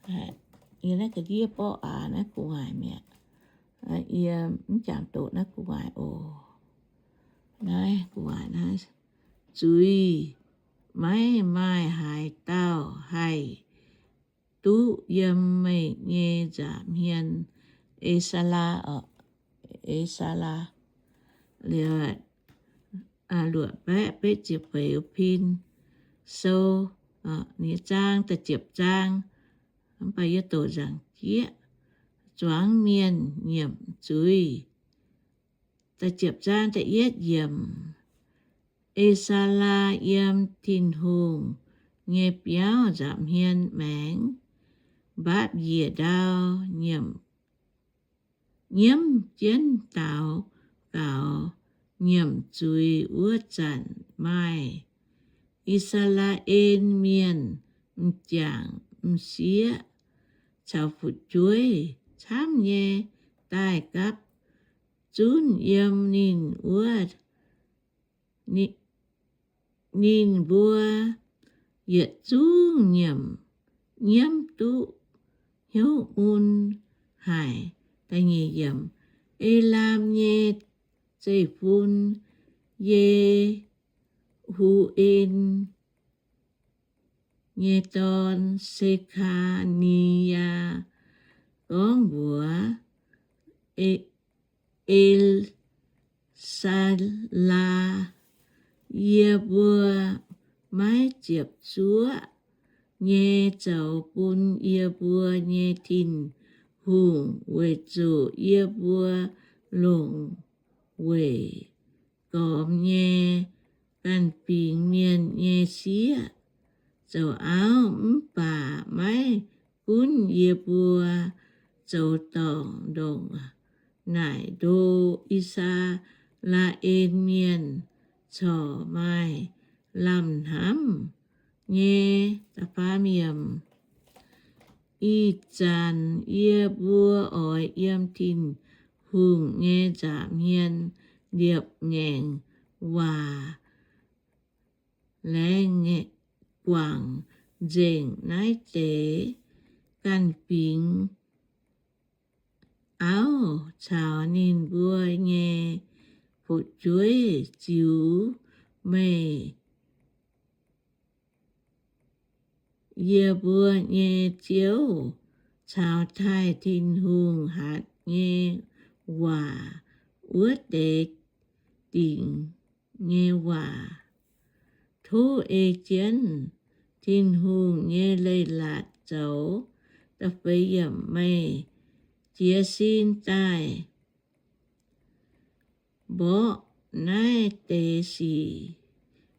Yie naaiv ga'ndiev borqv aax naaiv gu'nguaaic mi'aqv. Yie mv jangx doqc naaiv gu'nguaaic oc. Naaiv gu'nguaaic naaiv, zuiz maiv maaih haaix dauh haih duqv yiem meih nyei nza'hmien, E^saa^laa, E^saa^laa. Liuz, luoqc baeqv betv ziepc feix pin sou, nyei zaang da'ziepc zaang, mv baac yie doqc nzaangc jieqv, zuangx mienh nyiemc zuiz. Da'ziepc zaang da'yietv yiemc. E^saa^laa yiem Tin-Hungh nyei biauv nza'hmien maengx, mbaapv njiec ndau nyiemc, nyiemv jienv daux gaux nyiemc zuiz wuov zanc maaih I^saa^laa^en Mienh m'jangc m'sieqv caux fu'jueiv camv nyei daaih gapv zunv yiem ninh wuov, ninh mbuo yietc zungv nyiemc, nyiemv duqv hnyouv mun haic. E^laam nyei zeiv-fun, Ye^hu^en nyei dorn, Se^kaa^ni^yaa, gorngv mbuox E^saa^laa, Yie mbuo maiv ziepc zuoqv nyei zoux bun yie mbuo nyei Tin-Hungh, weic zuqc yie mbuo longc weic gormx nyei ganh fingx mienh nyei sieqv zoux auv, mv baac maiv gunv yie mbuo zoux dorngc ndongc naaic ndo I^saa^laa^en Mienh corc maaih lamh hnamv nyei. Ih zanc yie mbuo oix yiem Tin-Hungh nyei nza'hmien liepc ngaengc waac, laengz guangc nzengc naaiv deix ganh fingx auv caux ninh mbuo nyei fu'jueiv ziux meih, yie mbuo nyei Ziouv, caux taaih Tin-Hungh hatc nyei waac wuov deix dingc nyei waac. Tov ei jienv Tin-Hungh nyei leiz-latc zoux. Meih jiez sin daaih mborqv naaiv deix sic,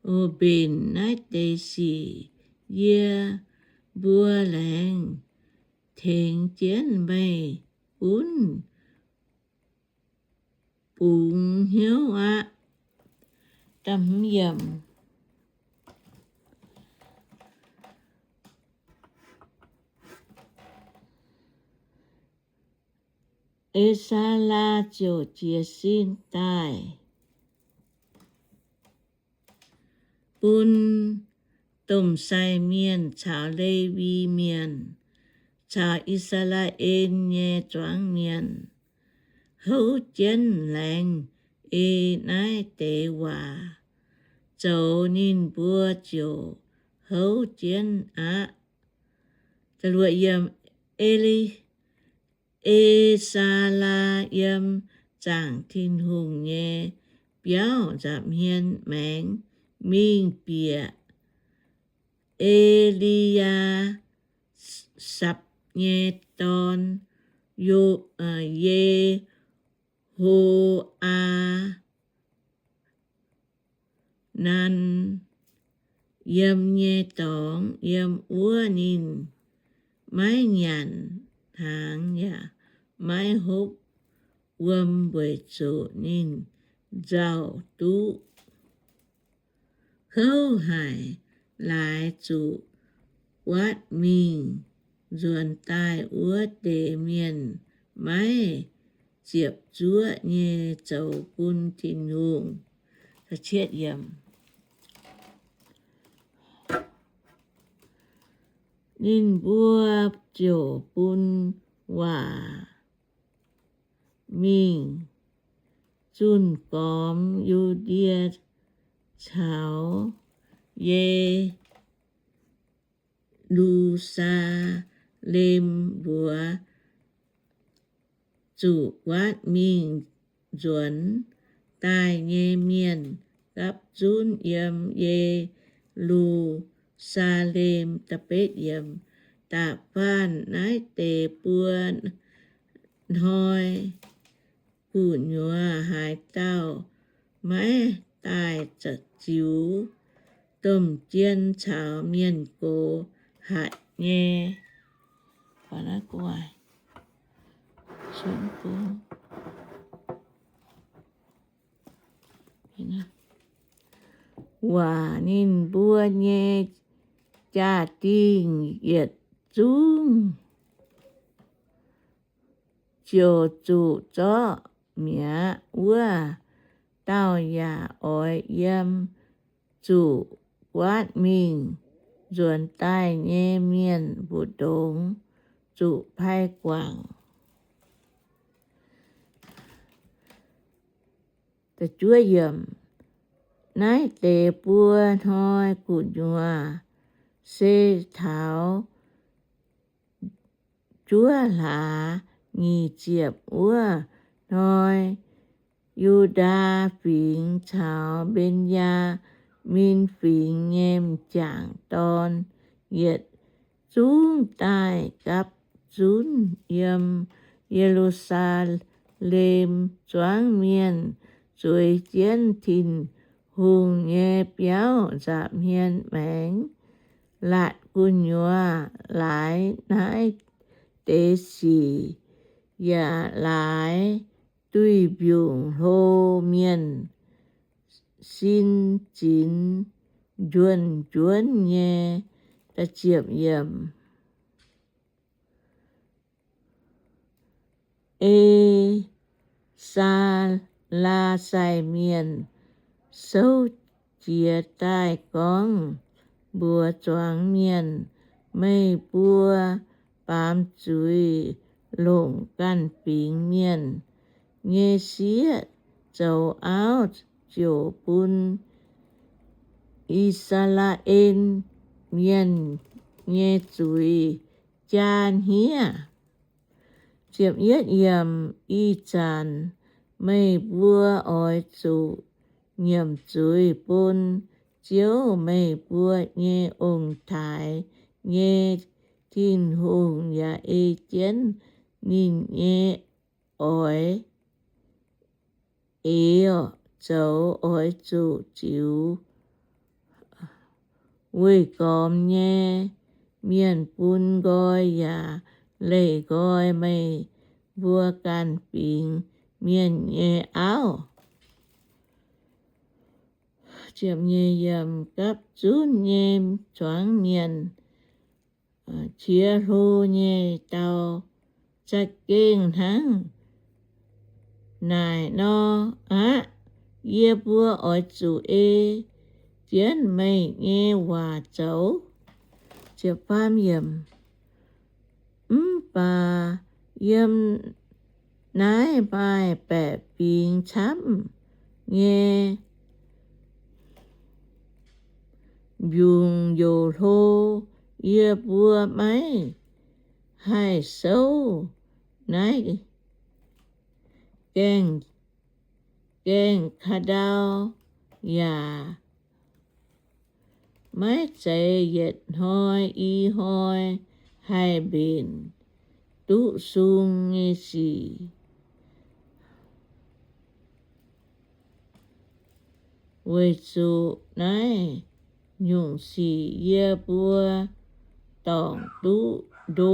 o, mbenc naaiv deix sic, yie mbuo laengz tengx jienv meih gunv bungx hnyouv aqv. E^saa^laa ziouc jiez sin daaih bun domh sai mienh caux Lewi Mienh caux I^saa^laa^en nyei zuangx mienh houv jienv laengz ei naaiv deix waac zoux, ninh mbuo ziouc houv jienv aqv. E^saa^laa yiem zaangc Tin-Hungh nyei biauv nza'hmien maengx mingh bieqc E^li^yaa^sapv nyei dorn, Ye^ho^aa^nan, yiem nyei dorngx. Yiem wuov ninh maiv nyanc hnaangx yaac maiv hopv wuom, weic zuqc ninh nzauh duqv kouv haic. Laaix zuqc guaatv mingh nzuonx daaih wuov deix mienh maiv ziepc zuoqv nyei zoux bun Tin-Hungh. Ninh mbuo ziouc bun waac mingh zunh gormx Yu^ndie caux Ye^lu^saa^lem mbuox zuqc guaatv mingh nzuonx daaih nyei mienh gapv zunv yiem Ye^lu^saa^lem. Da'faanh naaiv deix buo hnoi gu'nyuoz haaix dauh maiv daaih ziux domh jien caux mienh gox hatc nyei, waac ninh mbuo nyei jaa-dingh yietc zungv ziouc zuqc zorqv mi'aqv. Wuov dauh yaac oix yiem zuqc guaatv mingh nzuonx daaih nyei mienh mbu'ndongx zuqc pai guangc. Naaiv deix buo hnoi gu'nyuoz se taux juov hlaax nyic ziepc wuov hnoi, Yu^ndaa Fingx caux Mben^yaa^min Fingx nyei m'jangc dorn yietc zungv daaih gapv zunv yiem Ye^lu^saa^lem zuangx mienh zueiz jienv Tin-Hungh nyei biauv nza'hmien maengx. Laatc gu'nyuoz laaix naaiv deix sic yaac laaix duih mbiungc hlo mienh sin zinx njuonv njuonv nyei. E^saa^laa sai mienh souv jiez daaih gorngv mbuox zuangx mienh, Meih mbuo baamz zuiz longc ganh fingx mienh nyei sieqv zoux auv ziouc bun I^saa^laa^en Mienh nyei zuiz jaa hniev. Ih zanc meih mbuo oix zuqc nyiemc zuiz bun Ziouv, meih mbuo nyei ong-taaix nyei Tin-Hungh, yaac ei jienv ninh nyei oix eix zoux. Oix zuqc ziux weih gormx nyei mienh bun nqoi yaac leih nqoi meih mbuo ganh fingx mienh nyei auv. Gapv zunv nyei zuangx mienh qiex hlo nyei dau za'gengh hnangv naaic nor aqv. Yie mbuo oix zuqc ei jienv meih nyei waac zoux. Mv baac yiem naaiv maaih baeqc fingx camv nyei mbiungc youc hlo, yie mbuo maiv haih souv naaiv gaengh, gaengh ka'ndau, yaac maiv zeiz yietc hnoi i hnoi haih mbenc duqv sung nyei sic. Weic zuqc naaiv nyungc sic yie mbuo dorngc duqv ndo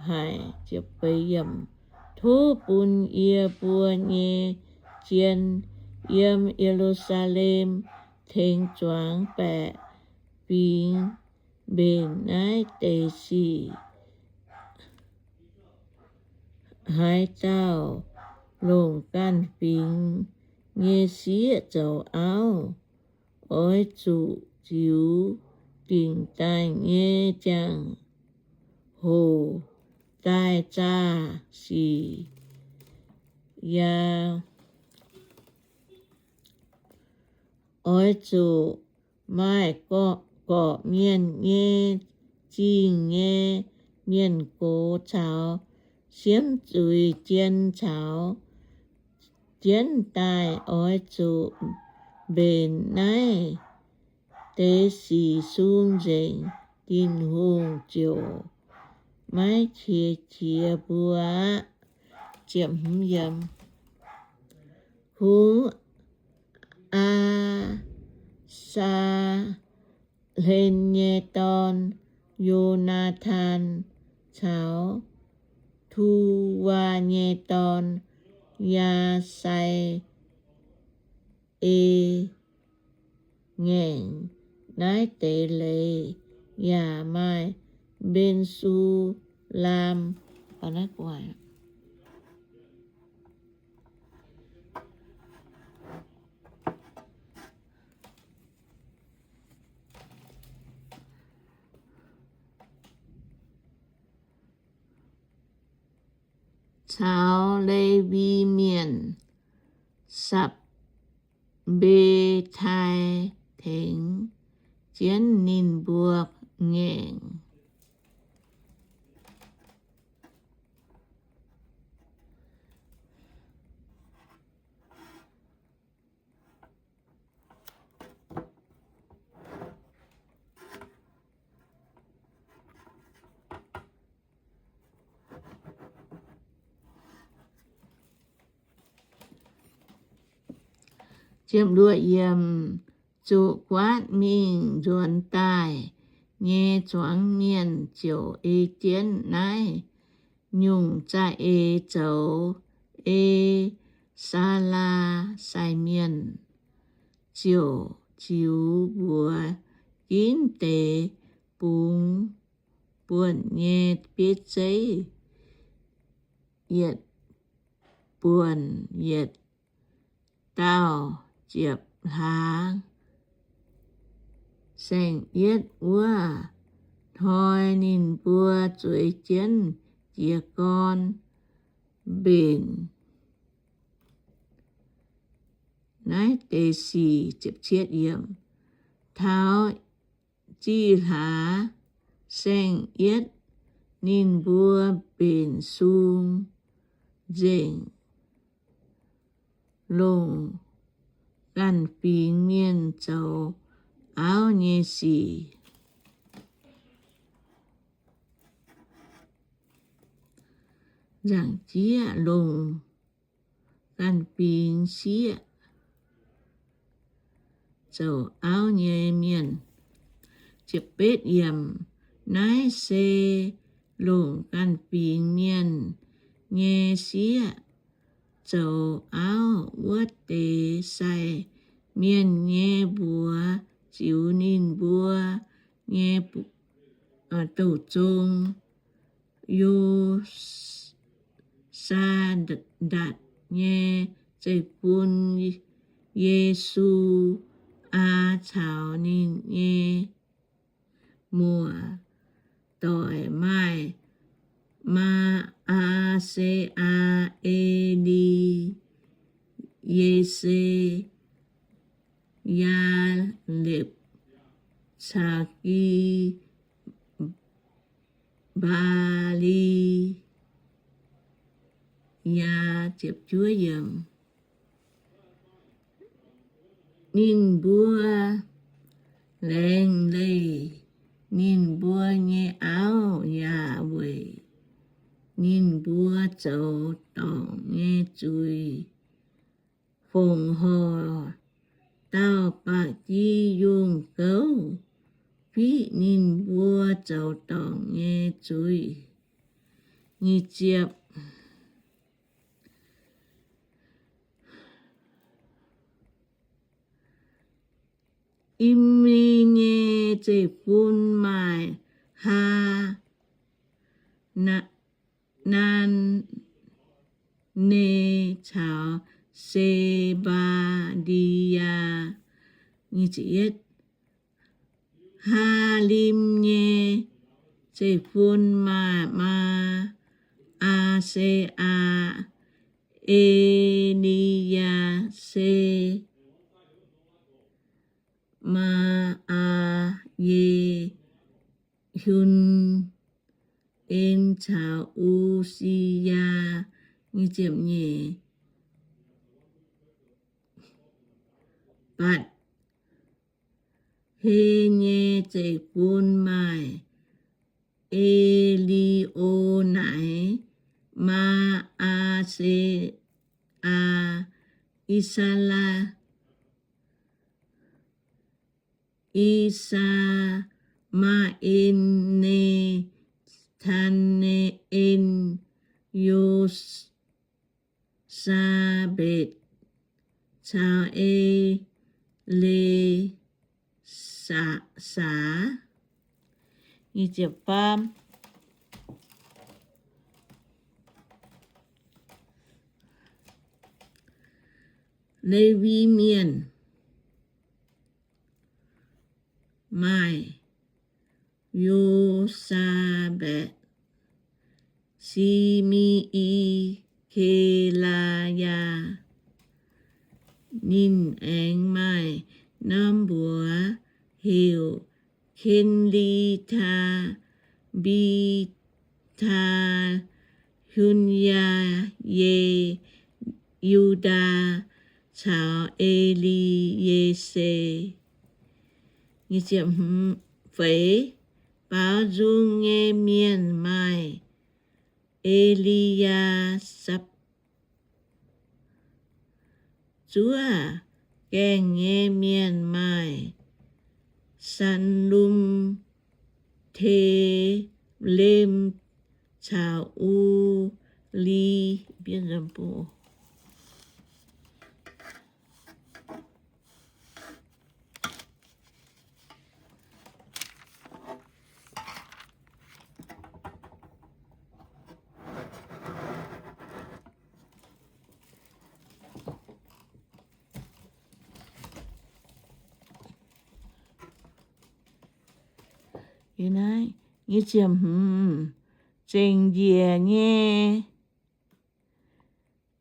haic. Tov bun yie mbuo nyei zien yiem Ye^lu^saa^lem tengx zuangx baeqc fingx mbenc naaiv deix sic. Haaix dauh longc ganh fingx nyei sieqv zoux auv, oix zuqc ziux dingc daaih nyei ziangh hoc daaih zaah sic. Yaac oix zuqc maaih gorqv-mienh nyei zingh nyei mienh gox caux siemv zuiz jien caux jienv daaih. Oix zuqc mbenc naaiv deix sic sung nzengc, Tin-Hungh ziouc maiv qiex jiez mbuo aqv. Kungx Aa^saa^hlen nyei dorn, Yo^naa^tan, caux Tuwaa nyei dorn, Yaa^sai, e ngaengc naaiv deix leiz, yaac maaih Mben^su^laam caux Lewi Mienh, Sapc^mbe^tai, tengx jienv ninh mbuo ngaengc. Zuqc guaatv mingh nzuonx daaih nyei zuangx mienh ziouc ei jienv naaiv nyungc za'eix zoux. Ei saa^laa sai mienh ziouc ziux mbuox ginv deix bungx buonc nyei bieiv zeiv, yietc buonc yietc dauh ziepc hlaax. Saeng-yietv wuov hnoi ninh mbuo zueiz jienv jiez gorn mbenc naaiv deix sic. Taux zih hlaax saeng-yietv ninh mbuo mbenc sung nzengc, longc ganh fingx mienh zoux auv nyei sic. Nzaangc jieqv longc ganh fingx sieqv zoux auv nyei mienh. Naaiv se longc ganh fingx mienh nyei sieqv zoux auv wuov deix sai mienh nyei mbuox ziux ninh mbuo nyei douh zong. Yo^saa^ndatc nyei zeiv-fun, Ye^su^aa, caux ninh nyei muoz-doic maaih Maa^aa, Se^aa, E^li, Ye^se, Yaa^lepv caux Gi, Mbaa^li, Yaa. Ninh mbuo laengz leih ninh mbuo nyei auv yaac weic ninh mbuo zoux dorngc nyei zuiz fongc horc dauh ba'gi yungh gouv, fiqv ninh mbuo zoux dorngc nyei zuiz. Im^li nyei zeiv-fun maaih Haa, Naan^ne caux Se^mbaa^ndi^yaa. Haalim nyei zeiv-fun maaih Maa^aa, Se^aa, E^li^yaa, Se^maa^aa, Ye^hun, En caux U^si^yaa. Nyic ziepc nyeic. Batc^he nyei zeiv-fun maaih E^li^o naaic Maa^aa, Se^aa, I^saa^laa, I^saa^maa^en, Ne^taa^ne^en, Yo^saa^mbetc caux E^le^saax. Lewi Mienh maaih Yo^saa^mbetc, Si^mi^i, Ke^laa^yaa. Ninh aengx maaih norm mbuox heuc Ken^li^taa, Mbi^taa, Hun^yaa, Ye, Yu^ndaa caux E^li^ye^se. Feix, baaux nzung nyei mienh maaih E^li^yaa^sapv. Zuov gaengh nyei mienh maaih Sanlum, Telem caux U^li. Zengc njiec nyei,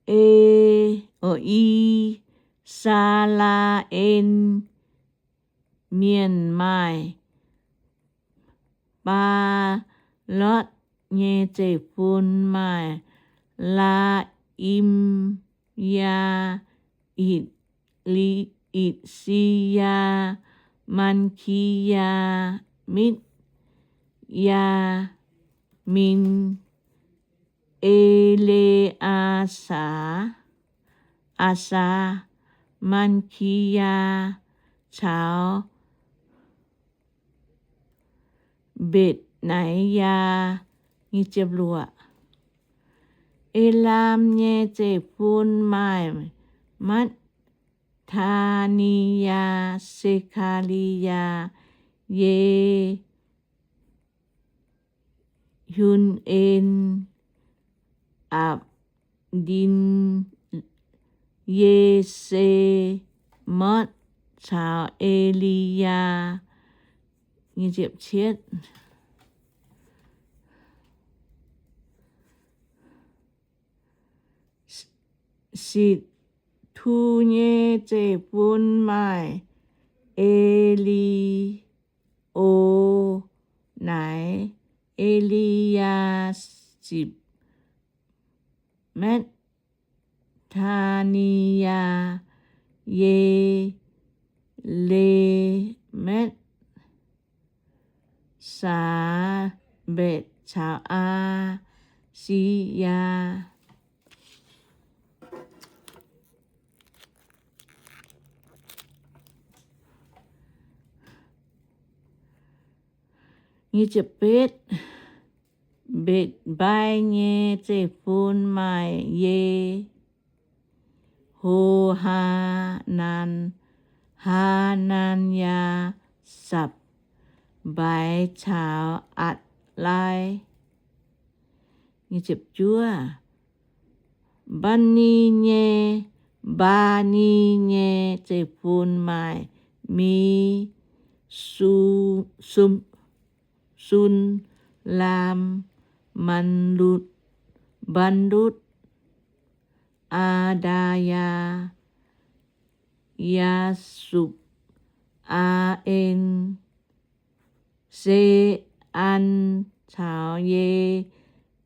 e, o, I^saa^laa^en Mienh maaih Baalotv nyei zeiv-fun maaih Laa^im^yaa, Itc, Itc^si^yaa, Maa^ki^yaa, Mitv, Yaamin, E^le^aa^saax, Aa^saa, Maa^ki^yaa caux Mbetc^naaiv^yaa. Elaam nyei zeiv-fun maaih Matv^taa^ni^yaa, Se^kaa^li^yaa, Ye, Hun^en, Apc^ndin, Ye^se^motv caux E^li^yaa. Sitc^tu nyei zeiv-fun maaih E^li^o naaic, E^li^yaa^sipc, Matv^taa^ni^yaa, Ye^le^metv, Saax^mbetc caux Aa^si^yaa. Mbetc^mbai nyei zeiv-fun maaih Ye^ho^haa^nan, Haa^nan^yaa, Sapc^mbaix caux Atc^lai. Mbaa^ni nyei, Mbaa^ni nyei zeiv-fun maaih Mi, Su- Sum- Sun, Laam, Man- Lutv, Mban- Lutv, Aa- Ndaa- Yaa, Yaa- Supc, Aa- En, Se- An caux Ye-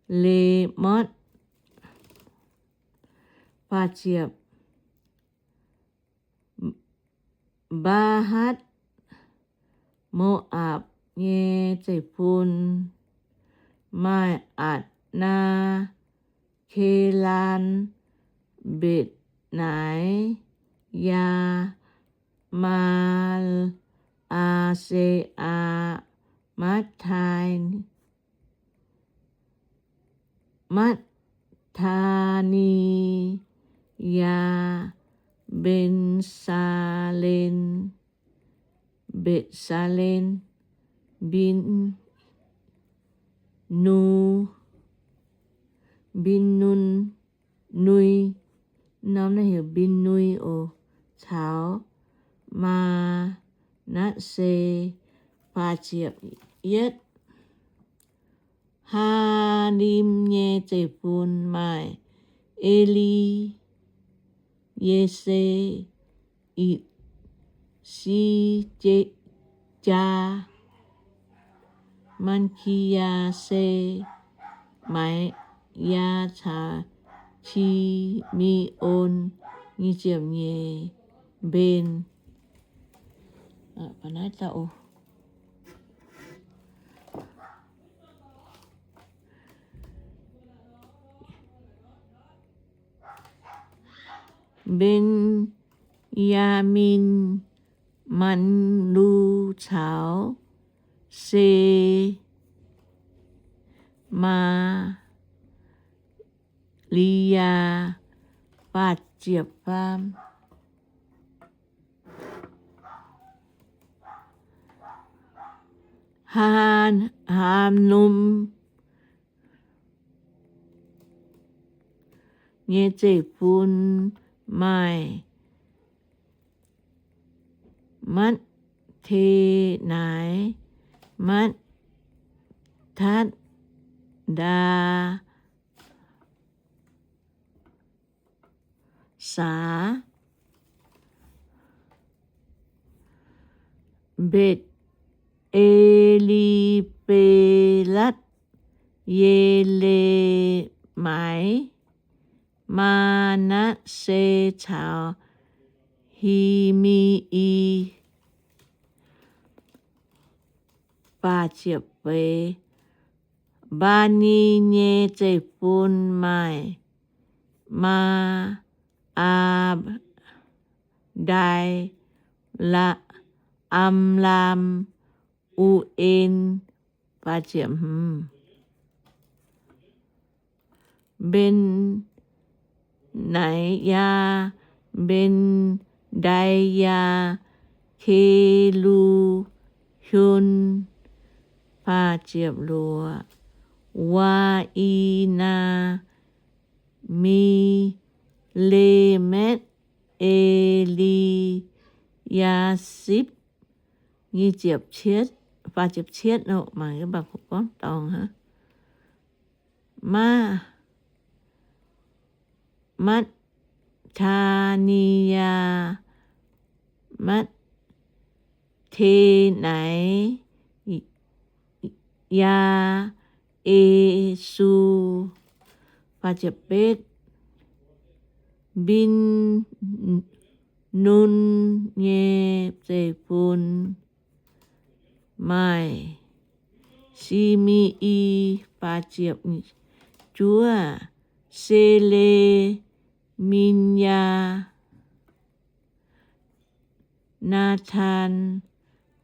le- motv. Mbaahatv, Mo^apc nyei zeiv-fun, maaih Atc- naa, Kelaan, Mbetc- naaic, Yaa- maa- aa- se- aa, Matv- taa- Matv- taa- ni- yaa, Mben- saa- len, Mbetc- saa- len, Mbin- nu- Mbin- nun- nui, norm naaiv heuc Mbin- nui oc, caux Maa- natv- se. Faah ziepc yietv. Haa- lim nyei zeiv-fun maaih E- li- ye- se, Itc- si- jaa, Maa- ki- yaa- se, Maa- yaa- caux Ki- mi- on. Nyic ziepc nyeic. Mben- Mben- yaa- min, Man- lu caux Se- maa- li- yaa. Faah ziepc faam. Haa- Haa- num nyei zeiv-fun maaih Matv- te- naaic, Matv- tatv- ndaa- saax, Mbetc- e- li- be- latv, Ye- le- maaiz, Maa- natv- se caux Hi- mi- i. Faah ziepc feix. Mbaa- ni nyei zeiv-fun maaih Maa- aa- ndai- la- am- laam- u- en. Faah ziepc hmz. Mben- naaic- yaa, Mben- ndai- yaa, Ke- lu- hiun. Faah ziepc luoqc. Waa- i- naa- mi- le- metv- e- li- yaa- sipv. Nyic ziepc cietv, faah ziepc cietv oc, mangc mv baac gorngv dorngx hnangv. Maa- Matv- taa- ni- yaa, Matv- te- naaic- yaa, E- su. Faah ziepc betv. Mbin- nun nyei zeiv-fun maaih Si- mi- i. Faah ziepc juov. Se- le- min- yaa, Naa- taan,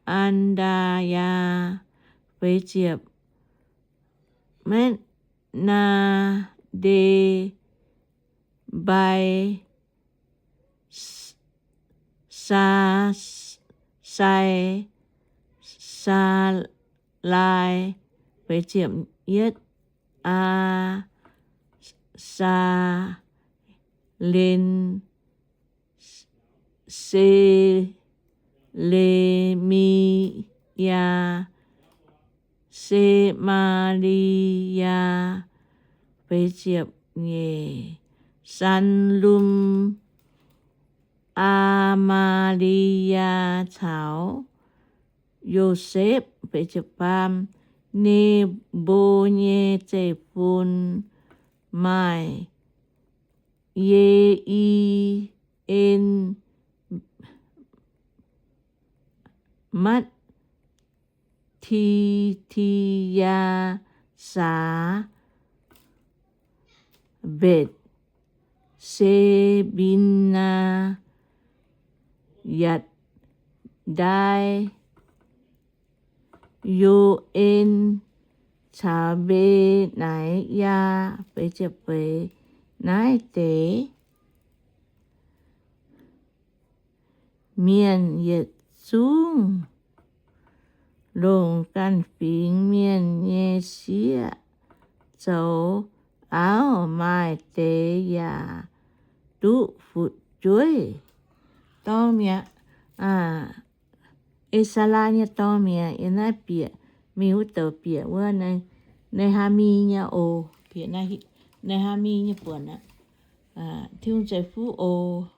An- ndaa- yaa. Feix ziepc. Metv- naa- nde- mbai- saa- sai- saa- lai. Feix ziepc yietv. Aa- saa- len- se- Le^mi^yaa, Se^maa^li^yaa, Sallum, Aa^maa^li^yaa caux Yosepv. Nebo nyei zeiv-fun maaih Ye^i^en, Matv^ti^ti^yaa, Saax, Mbetc, Se^mbi^naa, Yaav^ndai, Yo^en caux Mbe^naa^yaa. Naaiv deix mienh yietc zungv longc ganh fingx mienh nyei sieqv zoux. Auv, maaih deix yaac duqv fu'jueiv. Dorng mi'aqv. E^saa^laa nyei dorng mi'aqv. Yiem naaiv bieqc mingh wuov douc bieqc wuov Ne^haa^mi nyei oc. Bieqc Ne^haa^mi nyei buonc aqv. Tin-Hungh zeiv-fun oc.